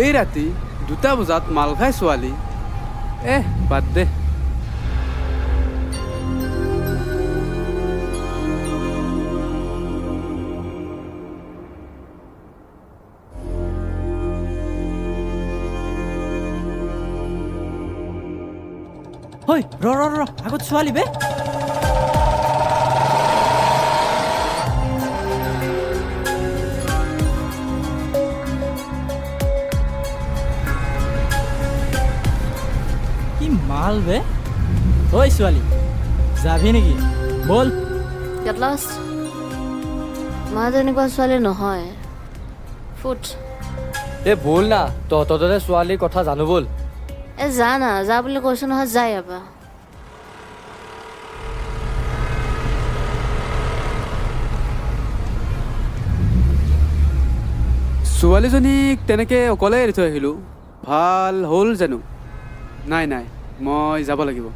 এই ৰাতি 2টা বজাত মাল খাই ছোৱালী, এহ বাদ দে। ঐ, ৰ ৰ ৰ, আগত ছোৱালী বে। কি মাল বে! ঐ ছোৱালী, যাবি নেকি? ব'ল। Get lost. মই তেনেকুৱা ছোৱালী নহয়, ফুট। এই ব'ল না, তহঁতৰ দৰে ছোৱালীৰ কথা জানো, ব'ল। এ যা না, যা বুলি কৈছো নহয়, যা ইয়াৰ পৰা। ছোৱালীজনীক তেনেকৈ অকলে এৰি থৈ আহিলোঁ, ভাল হ'ল জানো? নাই নাই, মই যাব লাগিব।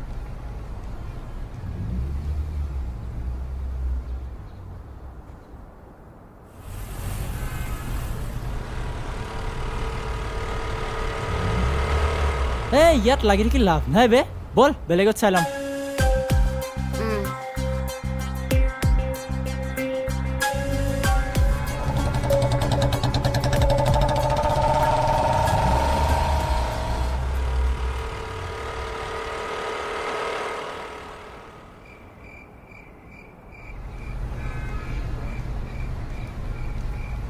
এই ইয়াত লাগি থাকি লাভ নাই বে, ব'ল বেলেগত চাই ল'ম।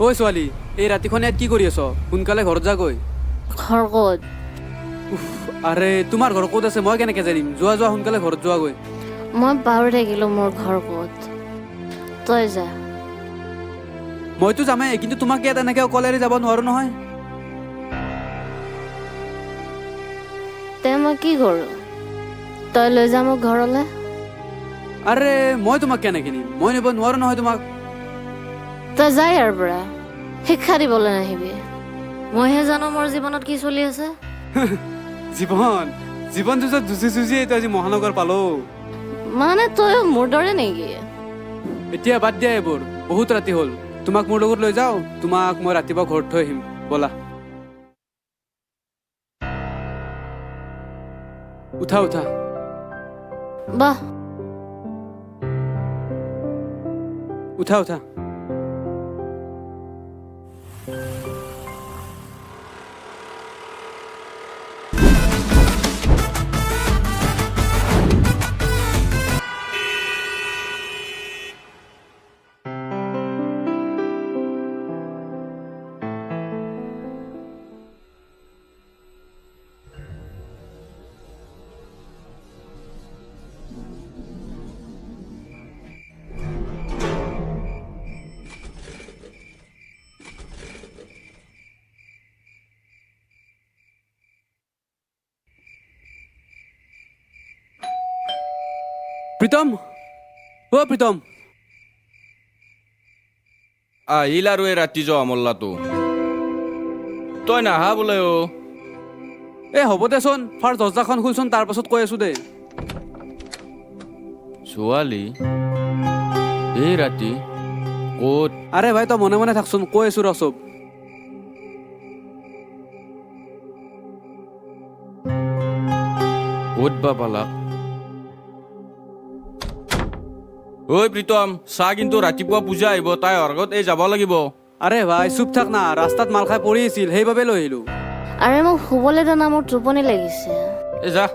ঐ ছোৱালী, এই ৰাতিখন ইয়াত কি কৰি আছ? সোনকালে ঘৰত যাগৈ। ঘৰ ক'ত? উফ, আৰে তোমাৰ ঘৰ ক'ত আছে মই কেনেকৈ জানিম? যোৱা যোৱা, সোনকালে ঘৰত যোৱাগৈ। মই পাহৰি থাকিলোঁ মোৰ ঘৰ ক'ত। তই যা। মইতো যামেই, কিন্তু তোমাক ইয়াত এনেকৈ অকলে এৰি যাব নোৱাৰোঁ নহয়। তে মই কি কৰোঁ? তই লৈ যা মোক ঘৰলৈ। আৰে মই তোমাক কেনেকৈ নিম? মই নিব নোৱাৰোঁ নহয় তোমাক। তই যা ইয়াৰ পৰা, শিক্ষা দিবলৈ নাহিবি। মইহে জানো মোৰ জীৱনত কি চলি আছে। জীৱন জীৱন যুঁজত যুঁজি যুঁজি এইটো আজি মহানগৰ পালোঁ। মানে তই মোৰ দৰে নেকি? এতিয়া বাদ দিয়া এইবোৰ, বহুত ৰাতি হ'ল। তোমাক মোৰ লগত লৈ যাওঁ, তোমাক মই ৰাতিপুৱা ঘৰত থৈ আহিম। ব'লা, উঠা উঠা। বাহ। উঠা উঠা। প্ৰীতম, অ' প্ৰীতম। আহিল আৰু এই ৰাতি যোৱা মল্লাটো। তই নাহা বোলে অ'। এই হ'ব দেচোন, ফাৰ্ষ্ট দৰ্জাখন খোলচোন, তাৰ পাছত কৈ আছো দে। ছোৱালী এই ৰাতি ক'ত? আৰে ভাই, তই মনে মনে থাকচোন, কৈ আছো ৰ চব। ক'ত বা পালাক? ঐ প্ৰীতম, চাহ কিন্তু, ৰাতিপুৱা পূজা আহিব, তাই অহাৰ আগত এই যাব লাগিব। আৰে ভাই, চুপ থাক না, ৰাস্তাত মাল খাই পৰি আছিল, সেইবাবে লৈ আহিলো। আৰে মোক শুবলৈ দে না, মোৰ টোপনি লাগিছে। এই যা।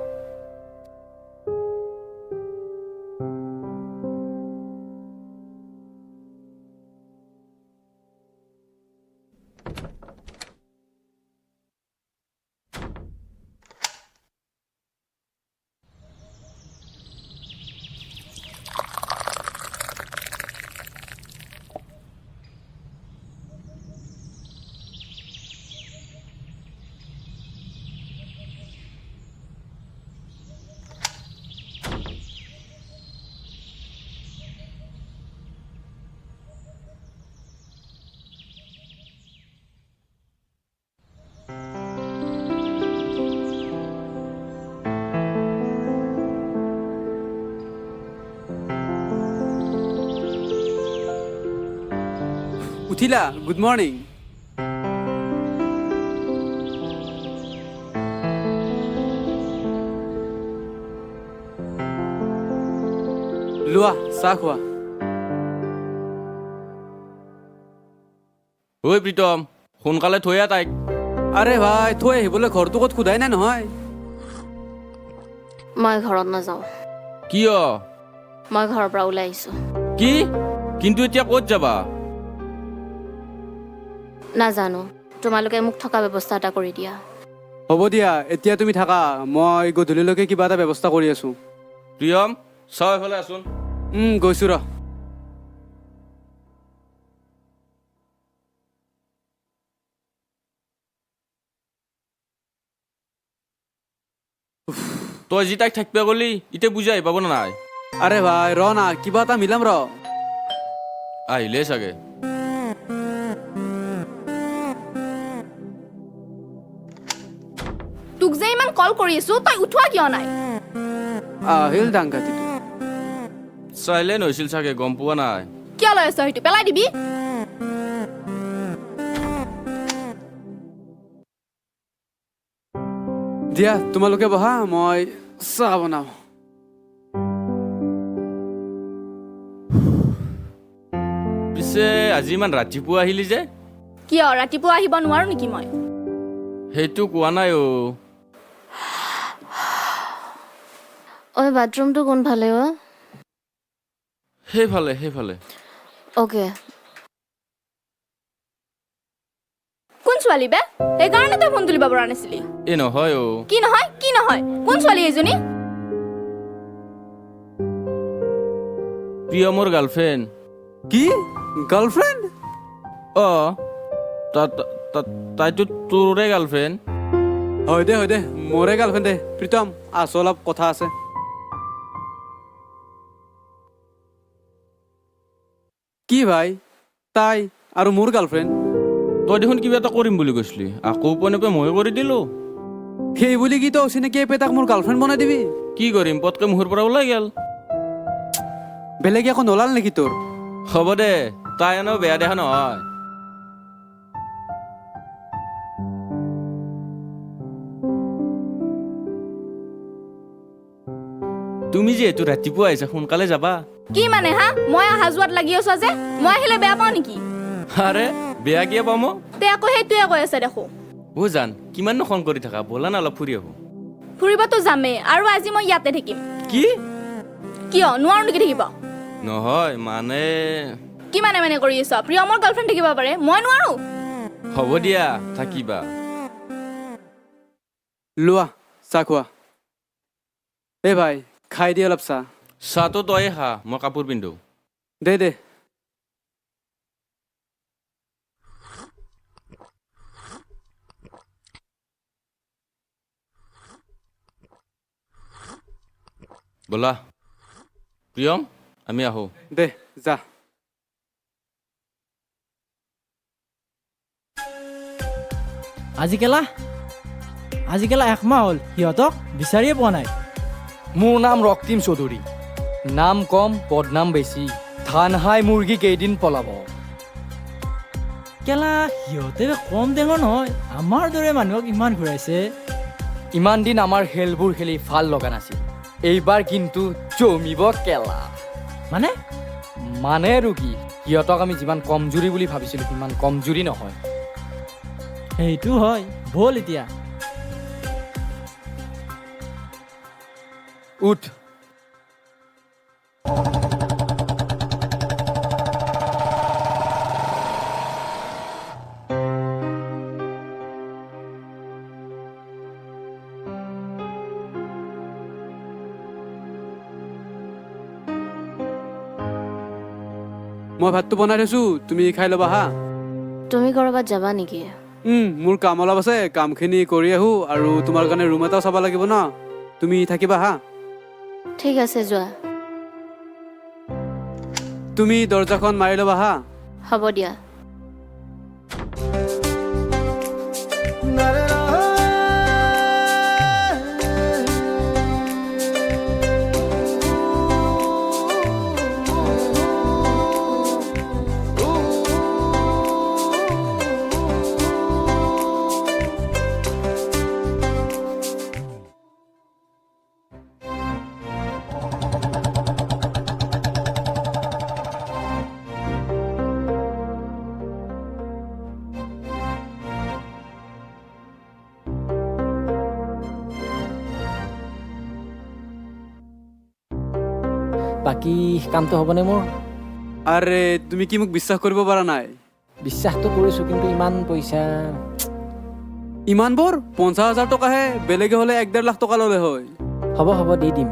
উঠিলা? Good morning. লোৱা চাহ খোৱা। ঐ প্ৰীতম, সোনকালে থৈ আহ তাইক। আৰে ভাই, থৈ আহিবলৈ ঘৰটো ক'ত সোধাই নাই নহয়। মই ঘৰত নাযাওঁ। কিয়? মই ঘৰৰ পৰা ওলাই আহিছোঁ। কি? কিন্তু এতিয়া ক'ত যাবা? নাজানো, তোমালোকে মোক থকা ব্যৱস্থা এটা কৰি দিয়া। হ'ব দিয়া, এতিয়া তুমি থাকা, মই গধূলিলৈকে কিবা এটা ব্যৱস্থা কৰি আছোঁ। প্ৰিয়ম, চাওঁ এফালে আছোন। গৈছোঁ ৰ। তই যি তাইক থাকিব গ'লি, এতিয়া বুজি আহি পাব না নাই? আৰে ভাই ৰ না, কিবা এটা মিলাম ৰ। আহিলেই চাগে। তোক যে ইমান কল কৰি আছো, তই উঠোৱা কিয় নাই? আহিল ডাংঘাটিটো। চাইলেণ্ট হৈছিল চাগে, গম পোৱা নাই। কিয় লৈ আছ সেইটো? পেলাই দিবি। দিয়া, তোমালোকে বহা, মই চাহ বনাওঁ। পিছে আজি ইমান ৰাতিপুৱা আহিলি যে? কিয়, ৰাতিপুৱা আহিব নোৱাৰো নেকি মই? সেইটো কোৱা নাই অ'। ঐ, বাথৰুমটো কোনফালে অ'? সেইফালে, সেইফালে। অ'কে। কোন ছোৱালী বে? সেইকাৰণে তই ফোন তুলিব পৰা নাছিলি? এই নহয় অ'। কি নহয়? কি নহয়? কোন ছোৱালী এইজনী? প্ৰিয়মৰ গাৰ্লফ্ৰেণ্ড। কি? গাৰ্লফ্ৰেণ্ড? অ', তাইতো তোৰে গাৰ্লফ্ৰেণ্ড। হয় দে, হয় দে, মোৰে গাৰ্লফ্ৰেণ্ড দে। প্ৰীতম, আছো, অলপ কথা আছে। কি ভাই, তাই আৰু মোৰ গাৰ্লফ্ৰেণ্ড? তই দেখোন কিবা এটা কৰিম বুলি কৈছিলি, আকৌ উপায় নাপাই ময়ো কৰি দিলো। সেই বুলি কি তই অচিনাকি এপে তাক মোৰ গাৰ্লফ্ৰেণ্ড বনাই দিবি? কি কৰিম, পটকে মুখৰ পৰা ওলাই গেল। বেলেগ একো নোলাল নেকি তোৰ? হ'ব দে, তাই এনেও বেয়া দেখা নহয়। তুমি যিহেতু ৰাতিপুৱা আহিছা, সোনকালে যাবা। কি মানে হা? মই অহা যোৱাত লাগি আছ যে, মই আহিলে বেয়া পাওঁ নেকি? আৰে বেয়া কিয় পাম অ'? তে আকৌ সেইটোৱে কৈ আছে দেখো। অ' জান, কিমাননো খং কৰি থাকা, ব'লা না অলপ ফুৰি আহো। ফুৰিবতো যামেই, আৰু আজি মই ইয়াতে থাকিম। কি? কিয়, নোৱাৰো নেকি থাকিব? নহয় মানে। কি মানে মানে কৰি আছ? প্ৰিয়মৰ গাৰ্লফ্ৰেণ্ড থাকিব পাৰে, মই নোৱাৰো? হ'ব দিয়া, থাকিবা। লোৱা চাহ খোৱা। এই ভাই, খাই দি অলপ চাহ। চাহটো তয়ে খা, মই কাপোৰ পিন্ধো। দে দে। ব'লা প্ৰিয়ম, আমি আহো। দে যা। আজি কেলা, আজি কেলা একমাহ হ'ল, সিহঁতক বিচাৰিয়ে পোৱা নাই। মোৰ নাম ৰক্তিম চৌধুৰী। নাম কম, বদনাম বেছি। ধান হাই মুৰ্গী কেইদিন পলাব। কেলা সিহঁতে কম টেঙৰ নহয়, আমাৰ দৰে মানুহক ইমান ঘূৰাইছে। ইমান দিন আমাৰ খেলবোৰ খেলি ভাল লগা নাছিল, এইবাৰ কিন্তু জমিব কেলা। মানে? মানে আৰু কি, সিহঁতক আমি যিমান কমজুৰি বুলি ভাবিছিলোঁ সিমান কমজুৰি নহয়। সেইটো হয়, ব'ল এতিয়া। উঠ। মই ভাতটো বনাই থৈছোঁ, তুমি খাই ল'বা হা। তুমি ক'ৰবাত যাবা নেকি? মোৰ কাম অলপ আছে, কামখিনি কৰি আহোঁ, আৰু তোমাৰ কাৰণে ৰুম এটাও চাব লাগিব ন। তুমি থাকিবা হা। ঠিক আছে, যোৱা। তুমি দৰ্জাখন মাৰি ল'বা হা। হ'ব দিয়া। বাকী কামটো হ'বনে মোৰ? আৰে তুমি কি মোক বিশ্বাস কৰিব পৰা নাই? বিশ্বাসটো কৰিছোঁ, কিন্তু ইমান পইচা। ইমানবোৰ 50,000 টকাহে, বেলেগে হ'লে 1-1.5 লাখ টকা ল'লে হয়। হ'ব হ'ব, দি দিম।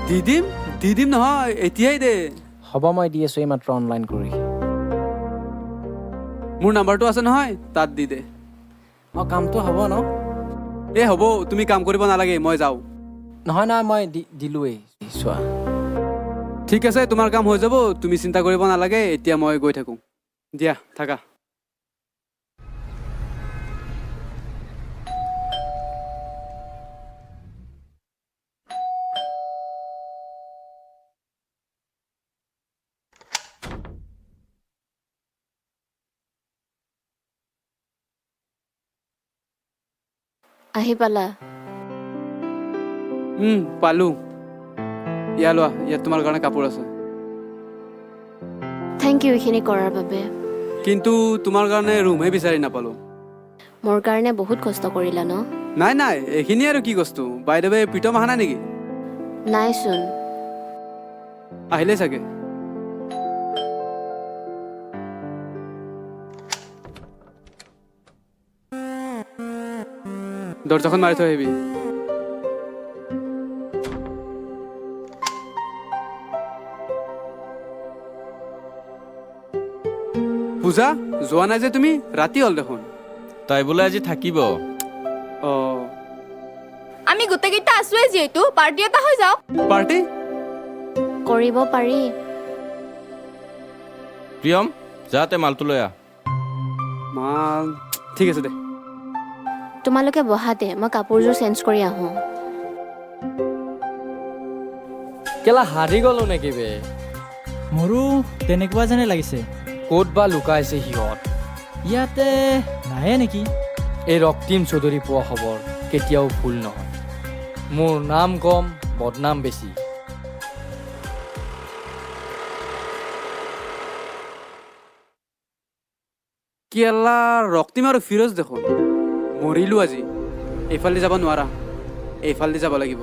দি দিম দি দিম নহয়, এতিয়াই দে। হ'ব, মই দি আছোঁ এইমাত্ৰ অনলাইন কৰি। মোৰ নাম্বাৰটো আছে নহয়, তাত দি দে। অঁ, কামটো হ'ব ন? এই হ'ব, তুমি কাম কৰিব নালাগে, মই যাওঁ। নহয় নহয়, মই দিলোৱেই চোৱা। ঠিক আছে, তোমাৰ কাম হৈ যাব, তুমি চিন্তা কৰিব নালাগে। এতিয়া মই গৈ থাকোঁ, দিয়া থাকা। আহি পালা? পালোঁ। ইয়াৰ লোৱা, ইয়াত তোমাৰ কাৰণে কাপোৰ আছে। Thank U এইখিনি কৰাৰ বাবে। কিন্তু তোমাৰ কাৰণে ৰুমহে বিচাৰি নাপালোঁ। মোৰ কাৰণে বহুত কষ্ট কৰিলা ন? নাই নাই, এইখিনি আৰু কি বস্তু। বাইদেৱে প্ৰীতম অহা নাই নেকি? নাইচোন। আহিলে চাগে। দৰ্জাখন মাৰি থৈ আহিবি। পূজা যোৱা নাই যে তুমি? ৰাতি হ'ল দেখোন। তাই বোলে আজি থাকিব। অঁ। আমি গোটেইকেইটা আছোৱে যিহেতু, পাৰ্টি এটা হৈ যাওক। পাৰ্টি কৰিব পাৰি। প্ৰিয়ম, যা তে মালটো লৈ আহ। মাল ঠিক আছে দে। তোমালোকে বহা দে, মই কাপোৰযোৰ চেঞ্জ কৰি আহোঁ। কেলা হাৰি গ'লো নেকি বে? মোৰো তেনেকুৱা যেনে লাগিছে। ক'ত বা লুকাইছে সিহঁত? ইয়াতে নাহে নেকি? এই ৰক্তিম চৌধুৰী পোৱা খবৰ কেতিয়াও ভুল নহয়। মোৰ নাম কম, বদনাম বেছি। কেলা ৰক্তিম আৰু ফিৰোজ দেখোন। মৰিলো আজি। এইফালেদি যাব নোৱাৰা, এইফালেদি যাব লাগিব।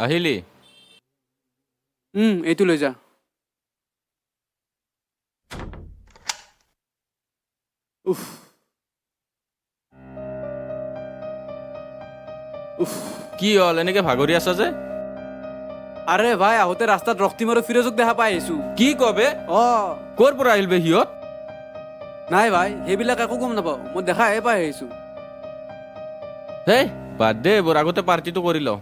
আহিলি? এইটো লৈ যা। উফ উফ। কি হ'ল, এনেকে ভাগৰি আছা যে? আৰে ভাই, আহোঁতে ৰাস্তাত ৰক্তিম আৰু ফিৰোজক দেখা পাই আহিছো। কি কবে? অঁ। ক'ৰ পৰা আহিল বে সিহঁত? নাই ভাই, সেইবিলাক একো গম নাপাওঁ, মই দেখাহে পাই আহিছো। হেই বাদ দে এইবোৰ, আগতে পাৰ্টিটো কৰি লওঁ।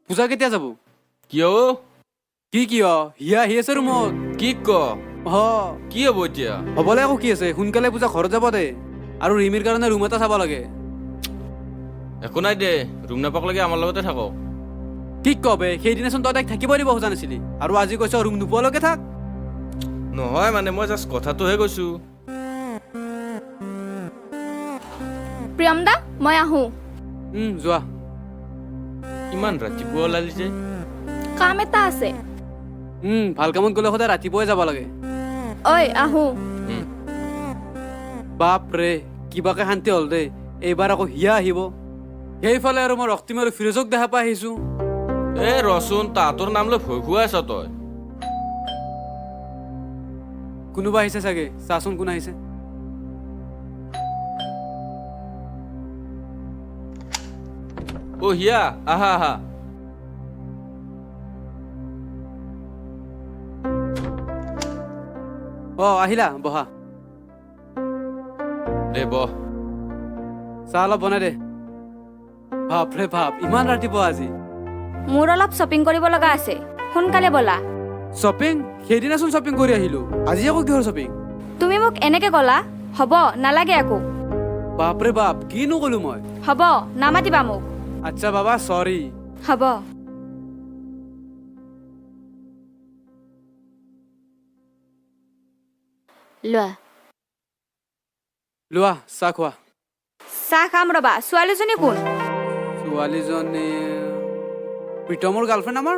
পূজা কেতিয়া যাব? কিয়? কি কিয়? হিয়া আহি আছে ৰুমত। কি ক? অ। কি হ'ব এতিয়া? হ'বলৈ আকৌ কি আছে, সোনকালে পূজা ঘৰত যাব দে। আৰু ৰিমিৰ কাৰণে ৰুম এটা চাব লাগে। একো নাই দে, ৰুম নাপাক লাগে আমাৰ লগতে থাকক। কি কবে, সেইদিনাচোন তই তাইক থাকিব দিব খোজা নাছিলি, আৰু আজি কৈছ ৰুম নোপোৱালৈকে থাক। নহয় মানে মই জাষ্ট কথাটোহে কৈছো। প্ৰিয়ম দা, মই আহোঁ। যোৱা। ইমান ৰাতিপুৱা ওলালি যে? কাম এটা আছে। ভাল কামত গ'লে সদায় ৰাতিপুৱাই যাব লাগে। ঐ, আহোঁ। বাপ ৰে, কিবাকে শান্তি হ'ল দেই। এইবাৰ আকৌ হিয়া আহিব। সেইফালে আৰু মই ৰক্তিম আৰু ফিৰোজক দেখা পাই আহিছোঁ। এ ৰচোন, তাহাঁতৰ নাম লৈ ভয় খুৱাই আছ তই। কোনোবা আহিছে চাগে, চাচোন কোন আহিছে। অ হিয়া, আহা আহা। অ আহিলা, বহা। দে বহ। চাহ অলপ বনাই দে। বাপৰে বাপ, ইমান ৰাতিপুৱা আজি। মোৰ অলপ শ্বপিং কৰিব লগা আছে, সোনকালে ব'লা। শ্বপিং? সেইদিনাচোন শ্বপিং কৰি আহিলো, আজি আকৌ কিহৰ শ্বপিং? তুমি মোক এনেকে ক'লা, হ'ব নালাগে আকৌ। বাপৰে বাপ, কিনো ক'লো মই? হ'ব, নামাতিবা মোক। আচ্ছা বাবা, চৰি। হ'ব। লোৱা। লোৱা, চাহ খোৱা। চাহ খাম ৰবা। ছোৱালীজনী কোন? ছোৱালীজনী প্ৰীতমৰ গাৰ্লফ্ৰেণ্ড আমাৰ।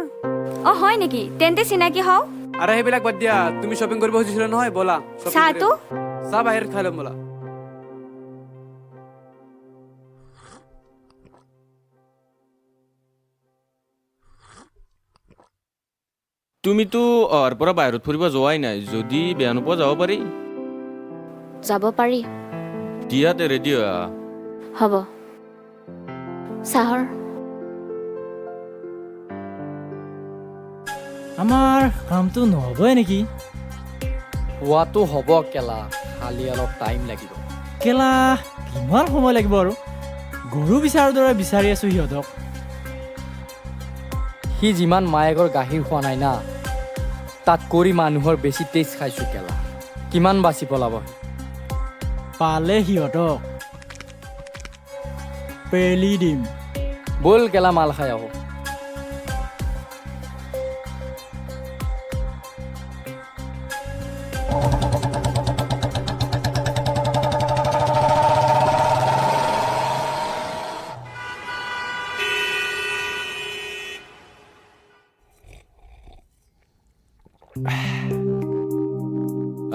অ হয় নেকি? তেন্তে চিনাকি হওঁ। আৰে সেইবিলাক বাদ দিয়া, তুমি শ্বপিং কৰিব খুজিছিলা নহয়, ব'লা। চাহটো? চাহ বাহিৰত খাই ল'ম ব'লা। তুমিতো অহাৰ পৰা বাহিৰত ফুৰিব যোৱাই নাই, যদি বেয়া নোপোৱা যাব পাৰি। যাব পাৰি। দিয়াতে ৰেডি হৈ আহা। হ'ব। চাহৰ আমাৰ কামটো নহ'বই নেকি? হোৱাটো হ'ব কেলা, খালি অলপ টাইম লাগিব। কেলা, কিমান সময় লাগিব আৰু? গৰু বিচাৰাৰ দৰে বিচাৰি আছো সিহঁতক। সি যিমান মায়েকৰ গাখীৰ খোৱা নাই না, তাত কৰি মানুহৰ বেছি টেষ্ট খাইছো কেলা। কিমান বাচি পলাব। পালে সিহঁতক পেলি দিম। ব'ল কেলা, মাল খাই আহো।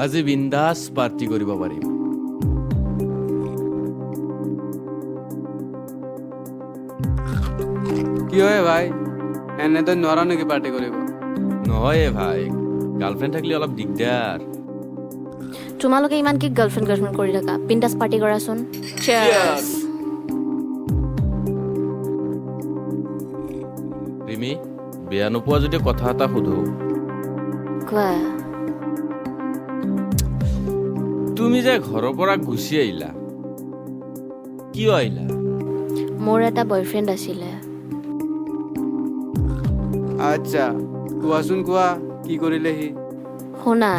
আজি বিন্দাছ পাৰ্টি কৰিব পাৰিম। কি হয় ভাই, এনে তই নোৱাৰ নেকি পাৰ্টি কৰিব? নহয় ভাই, গাৰ্লফ্ৰেণ্ড থাকিলে অলপ দিগদাৰ। তোমালোকে ইমান কি গাৰ্লফ্ৰেণ্ড গাৰ্লফ্ৰেণ্ড কৰি থাকা? বিন্দাছ পাৰ্টি কৰাচোন। ৰিমি, বেয়া নোপোৱা যদি কথা এটা সোধো। কোৱা। তুমি যে ঘৰৰ পৰা গুচি আহিলা, কিয় আহিলা? মোৰ এটা বয়ফ্ৰেণ্ড আছিলে। আচ্ছা কোৱাচোন কোৱা, কি কৰিলে সি? শুনা,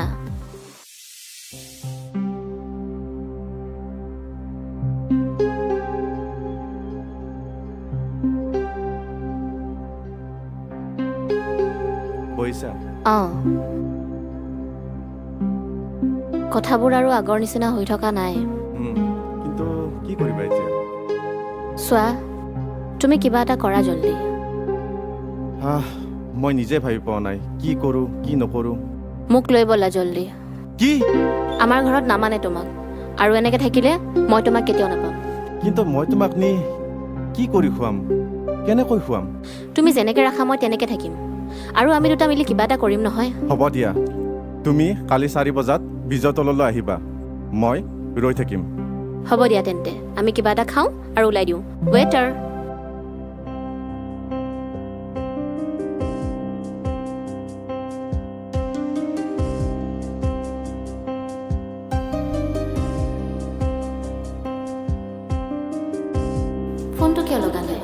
বহিছা? অঁ, কথাবোৰ আৰু আগৰ নিচিনা হৈ থকা নাই। কিন্তু কি কৰিবা এতিয়া? চোৱা, তুমি কিবা এটা কৰা জল্দি। মই নিজে ভাবি পোৱা নাই কি কৰোঁ কি নকৰোঁ। মোক লৈ ব'লা জল্দি। কি? আমাৰ ঘৰত নামানে তোমাক, আৰু এনেকে থাকিলে মই তোমাক কেতিয়াও নাপাম। কিন্তু মই তোমাক নি কি কৰি খুৱাম, কেনেকৈ খুৱাম? তুমি যেনেকে ৰাখা মই তেনেকে থাকিম, আৰু আমি দুটা মিলি কিবা এটা কৰিম নহয়। হ'ব দিয়া, তুমি কালি 4 বজাত ব্ৰীজৰ তললৈ আহিবা, মই ৰৈ থাকিম। হ'ব দিয়া তেন্তে, আমি কিবা এটা খাওঁ আৰু ওলাই দিওঁ। ৱেটাৰ। ফোনটো কিয় লগা নাই?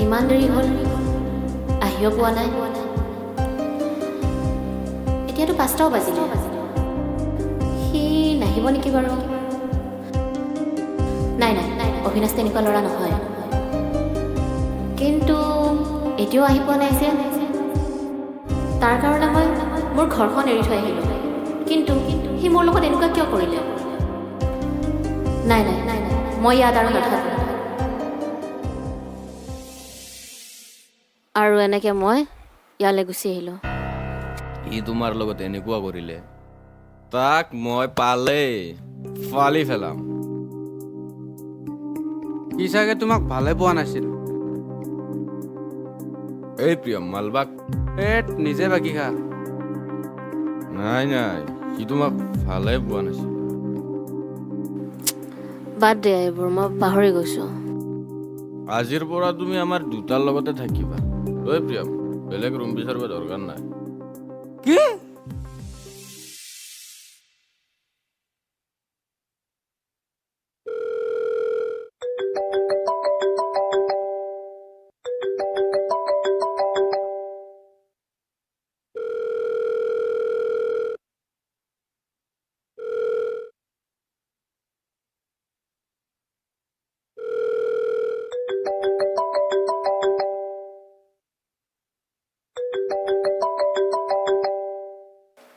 ইমান দেৰি হ'ল, আহিও পোৱা নাই। এতিয়াতো 5টাও বাজিলে, সি নাহিব নেকি বাৰু? নাই নাই, অবিনাশ তেনেকুৱা ল'ৰা নহয়। কিন্তু এতিয়াও আহি পোৱা নাই যে, তাৰ কাৰণে মই মোৰ ঘৰখন এৰি থৈ আহিলোঁ। কিন্তু সি মোৰ লগত এনেকুৱা কিয় কৰিলে? নাই নাই, মই ইয়াত আৰু নাথাকোঁ। আৰু এনেকৈ মই ইয়ালৈ গুচি আহিলোঁ। সি তোমাৰ লগত এনেকুৱা কৰিলে, তাক মই পালেই ফালি পেলাম। সি চাগে তোমাক ভালে পোৱা নাছিল। এই প্ৰিয়ম মালবাক। এ নিজে বাকী খা। নাই নাই, সি তোমাক ভালে পোৱা নাছিল। বাদ দে এইবোৰ, মই পাহৰি গৈছোঁ। আজিৰ পৰা তুমি আমাৰ দুটাৰ লগতে থাকিবা। ঐ প্ৰিয়ম, বেলেগ ৰুম বিচাৰিব দৰকাৰ নাই। কি?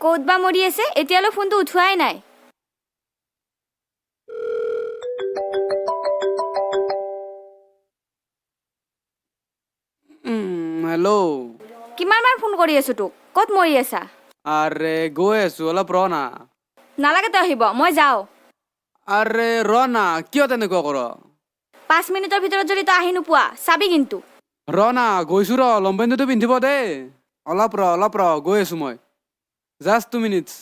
ক'ত বা মৰি আছে, এতিয়ালৈ ফোনটো উঠোৱাই নাই। হেল্ল'। কিমান বাৰ ফোন কৰি আছো তোক, ক'ত মৰি আছা? আৰে গৈ আছো, অলপ ৰ না। নালাগে তই আহিব, মই যাওঁ। আৰে ৰ না, কিয় তেনেকুৱা কৰ? 5 মিনিটৰ ভিতৰত যদি তই আহি নোপোৱা চাবি কিন্তু। ৰ না, গৈছো ৰ, লম্বেনটো পিন্ধিব দেই। অলপ ৰ, অলপ ৰ, গৈ আছো মই। Just 2 minutes.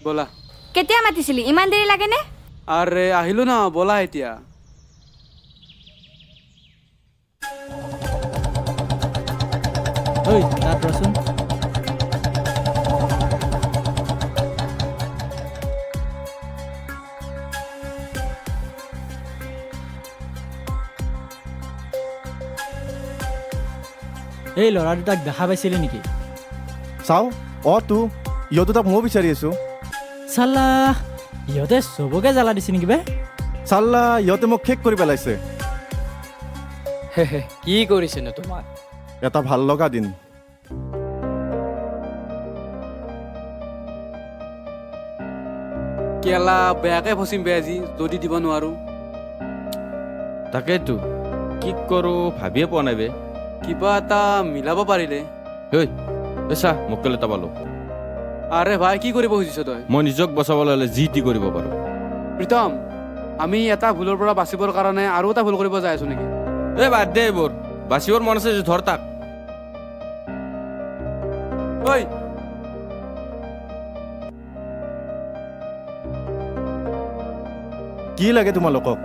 ব'লা। কেতিয়া মাতিছিলি, ইমান দেৰি লাগেনে? আৰে আহিলো না, ব'লা এতিয়া। ঐ তাত ৰচোন। এই ল'ৰা দুটাক দেখা পাইছিলি নেকি? চাওঁ, অঁ তো ইহঁত দুটাক ময়ো বিচাৰি আছোঁ। চাল্লা ইহঁতে চবকে জ্বালা দিছে নেকি বে? চাল্লা ইহঁতে মোক শেষ কৰি পেলাইছে। কি কৰিছেনো তোমাক? এটা ভাল লগা দিন। কেলা বেয়াকে ফচিম বে আজি, যদি দিব নোৱাৰো। তাকেইতো, কি কৰোঁ ভাবিয়ে পোৱা নাই বে। কিবা এটা মিলাব পাৰিলে। ঐ চা, মক্কেল এটা পালোঁ। আৰে ভাই, কি কৰিব খুজিছ তই? মই নিজক বচাবলৈ হ'লে যি টি কৰিব পাৰোঁ। প্ৰীতম, আমি এটা ভুলৰ পৰা বাচিবৰ কাৰণে আৰু এটা ভুল কৰিব যাই আছো নেকি? এই বাদ দে এইবোৰ, বাচিবৰ মন আছে ধৰ তাক। ঐ কি লাগে তোমালোকক?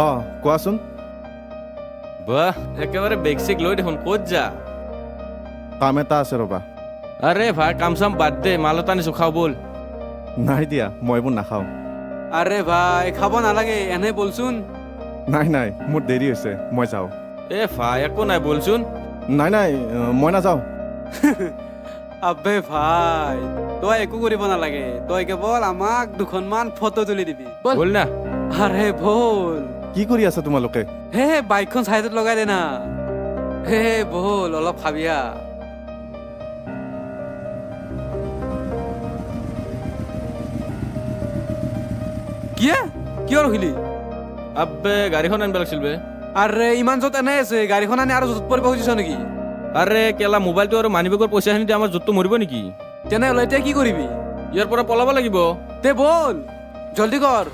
অঁ কোৱাচোন। বাহ, একেবাৰে বেগ চেগ লৈ দেখোন ক'ত যা? কাম এটা আছে ৰ'বা। আৰে ভাই, কাম চাম বাদ দে, মাল এটা আনিছো, খাওঁ ব'ল। নাই দিয়া, মই এইবোৰ নাখাওঁ। আৰে ভাই, খাব নালাগে, এনে বলচোন। নাই নাই, মোৰ দেৰি হৈছে, মই যাওঁ। এ ভাই, একো নাই, বলচোন। নাই নাই, মই নাযাওঁ। আবে ভাই, তই একো কৰিব নালাগে, তই কেৱল আমাক দুখনমান ফটো তুলি দিবি। ব'ল না। আৰে ব'ল। কি কৰি আছা তোমালোকে? হে বাইকখন চাইডত লগাই দে না। হে ব'ল, অলপ খাবিয়া। কিয় কিয় ৰখিলি? আবে গাড়ীখন আনিব লাগিছিল বে। আৰে ইমান য'ত এনে আছে, গাড়ীখন আনি আৰু য'ত পৰিব খুজিছ নেকি? আৰে কেলা, মোবাইলটো আৰু মানিবেগৰ পইচাখিনি দি আমাৰ য'তটো মৰিব নেকি? তেনেহ'লে এতিয়া কি কৰিবি? ইয়াৰ পৰা পলাব লাগিব। তে ব'ল, জলদি কৰ।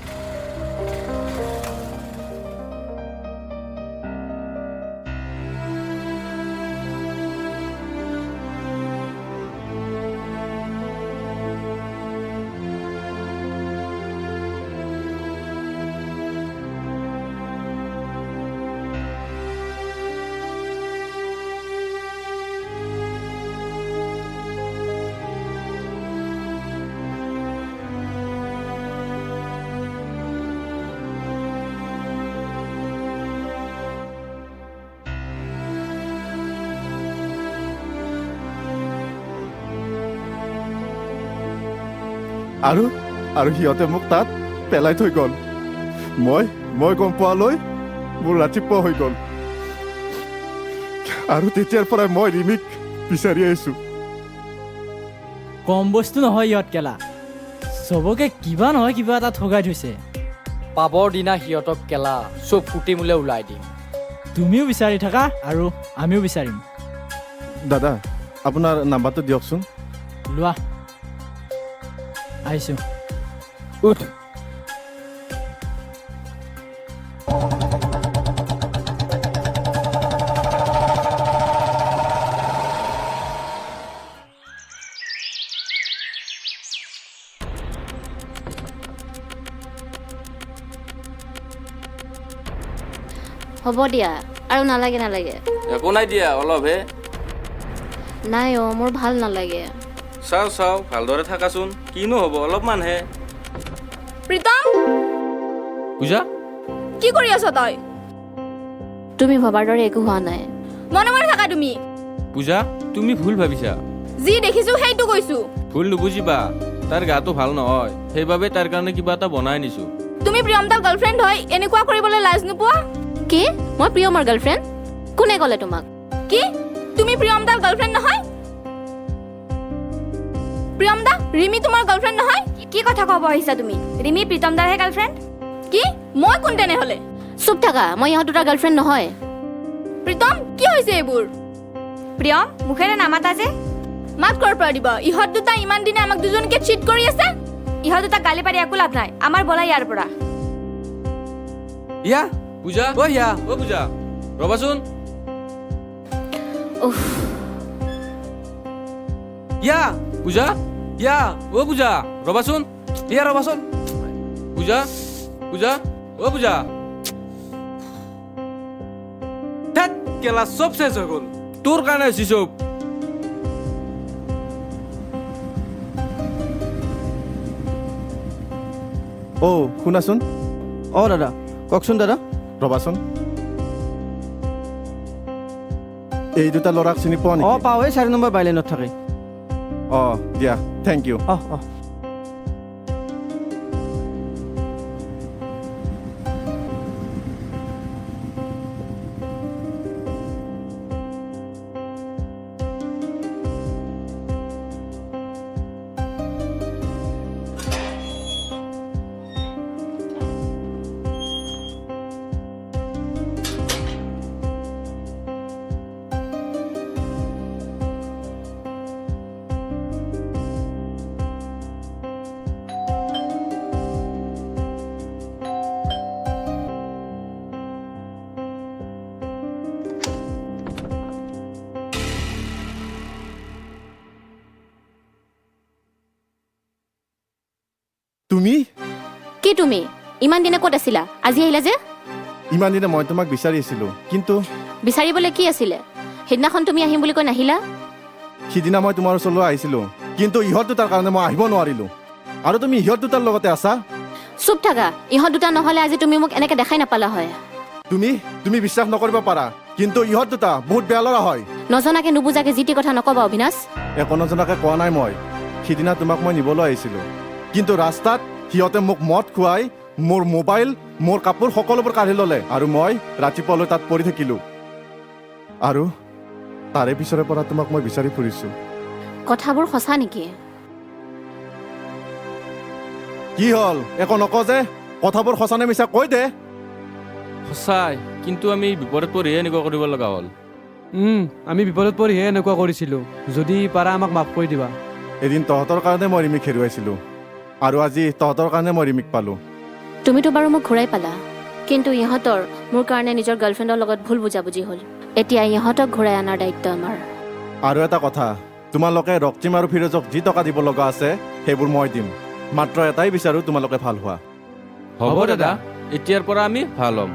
আৰু আৰু সিহঁতে মোক তাত পেলাই থৈ গ'ল। মই মই গম পোৱালৈ মোৰ ৰাতিপুৱা হৈ গ'ল। আৰু তেতিয়াৰ পৰাই মই ৰিমিক বিচাৰি আহিছোঁ। কম বস্তু নহয় ইহঁত কেলা, চবকে কিবা নহয় কিবা এটা ঠগাই থৈছে। পাবৰ দিনা সিহঁতক কেলা চব ফুটি মোলে ওলাই দিম। তুমিও বিচাৰি থাকা আৰু আমিও বিচাৰিম। দাদা, আপোনাৰ নাম্বাৰটো দিয়কচোন। লোৱা, আহিছোঁ। উঠ। হ'ব দিয়া, আৰু নালাগে নালাগে। একো নাই দিয়া, অলপহে। নাই অ', মোৰ ভাল নালাগে। চাওঁ চাওঁ, ভালদৰে থাকাচোন, কিনো হ'ব অলপমানহে। প্ৰীতম! পূজা! কি কৰি আছ তই? তুমি ভবাৰ দৰে একো হোৱা নাই। মনে মনে থাকা তুমি। পূজা, তুমি ভুল ভাবিছা। যি দেখিছো সেইটো কৈছো। ভুল নুবুজিবা, তাৰ গাটো ভাল নহয়, সেইবাবে তাৰ কাৰণে কিবা এটা বনাই নিছো। তুমি প্ৰিয়ম দাৰ গাৰ্লফ্ৰেণ্ড হয় এনেকুৱা কৰিবলৈ লাজ নোপোৱা? কি? মই প্ৰিয়মৰ গাৰ্লফ্ৰেণ্ড? কোনে ক'লে তোমাক? কি? তুমি প্ৰিয়ম দাৰ গাৰ্লফ্ৰেণ্ড নহয়? প্ৰিয়ম দা, ৰিমি তোমাৰ গাৰ্লফ্ৰেণ্ড নহয়? কি কথা ক'ব আহিছা তুমি? ৰিমি প্ৰীতম দাৰহে গাৰ্লফ্ৰেণ্ড। কি? মই কোন তেনেহ'লে? চুপ থাকা, মই ইহঁত দুটাৰ গাৰ্লফ্ৰেণ্ড নহয়। প্ৰীতম, কি হৈছে এইবোৰ? প্ৰিয়ম, মুখেৰে নামাতা যে? মাত ক'ৰ পৰা দিব? ইহঁত দুটা ইমান দিনে আমাক দুজনকে চিট কৰি আছে। ইহঁত দুটাক গালি পাৰি একো লাভ নাই, আমাৰ বলা ইয়াৰ পৰা। ইয়া। পূজা! অ' ইয়া! অ' পূজা, ৰ'বাচোন। উফ। ইয়া! পূজা! ইয়া! অ' পূজা, ৰ'বাচোন। ইয়া, ৰ'বাচোন। পূজা, পূজা, অ' পূজা। ধেত কেলা, চব শেষ হৈ গ'ল। তোৰ কাৰণে হৈছে চব। অ' শুনাচোন। অঁ দাদা, কওকচোন দাদা। ৰ'বাচোন, এই দুটা ল'ৰাক চিনি পোৱা অঁ নেকি? পাওঁ, এই 4 নম্বৰ বাইলেনত থাকে। অঁ দিয়া, thank U. অঁ অঁ। তুমি? কি তুমি? ইমান দিনে ক'ত আছিলা? আজি আহিলা যে? ইমান দিনে মই তোমাক বিচাৰি আছিলোঁ, কিন্তু বিচাৰিবলৈ কি আছিলে? সেইদিনাখন তুমি আহিম বুলি কৈ নাহিলা। সিদিনা মই তোমাৰ ওচৰলৈ আহিছিলোঁ, কিন্তু ইহঁত দুটাৰ কাৰণে মই আহিব নোৱাৰিলোঁ। আৰু তুমি ইহঁত দুটাৰ লগতে আছা। চুপ থাকা, ইহঁত দুটা নহ'লে আজি তুমি মোক এনেকে দেখাই নাপালা হয়। তুমি তুমি বিশ্বাস নকৰিব পাৰা, কিন্তু ইহঁত দুটা বহুত বেয়া ল'ৰা হয়। নজনাকে নুবুজাকে যি টি কথা নক'বা অবিনাশ। একো নজনাকে কোৱা নাই মই। সিদিনা তোমাক মই নিবলৈ আহিছিলোঁ, কিন্তু ৰাস্তাত সিহঁতে মোক মদ খুৱাই মোৰ মোবাইল, মোৰ কাপোৰ সকলোবোৰ কাঢ়ি ল'লে আৰু মই ৰাতিপুৱালৈ তাত পৰি থাকিলোঁ। আৰু তাৰে পিছৰে পৰা তোমাক মই বিচাৰি ফুৰিছোঁ। কথাবোৰ সঁচা নেকি? কি হ'ল, একো নকওঁ যে? কথাবোৰ সঁচা নে মিছা কৈ দে। সঁচাই, কিন্তু আমি বিপদত পৰিহে এনেকুৱা কৰিব লগা হ'ল। আমি বিপদত পৰিহে এনেকুৱা কৰিছিলোঁ। যদি পাৰা আমাক মাফ কৰি দিবা। এদিন তহঁতৰ কাৰণে মই ৰিমিক হেৰুৱাইছিলোঁ আৰু আজি তহঁতৰ কাৰণে মই ৰিমিক পালোঁ। তুমিতো বাৰু মোক ঘূৰাই পালা, কিন্তু ইহঁতৰ মোৰ কাৰণে নিজৰ গাৰ্লফ্ৰেণ্ডৰ লগত ভুল বুজাবুজি হ'ল। এতিয়া ইহঁতক ঘূৰাই অনাৰ দায়িত্ব আমাৰ। আৰু এটা কথা, তোমালোকে ৰক্তিম আৰু ফিৰোজক যি টকা দিব লগা আছে সেইবোৰ মই দিম। মাত্ৰ এটাই বিচাৰোঁ, তোমালোকে ভাল হোৱা। হ'ব দাদা, এতিয়াৰ পৰা আমি ভাল হ'ম।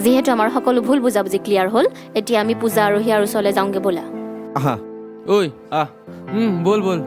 যিহেতু আমাৰ সকলো ভুল বুজাবুজি ক্লিয়াৰ হ'ল, এতিয়া আমি পূজা আৰু হিয়াৰ ওচৰলৈ যাওঁগে ব'লা। আহা। ঐ আহ। ব'ল ব'ল।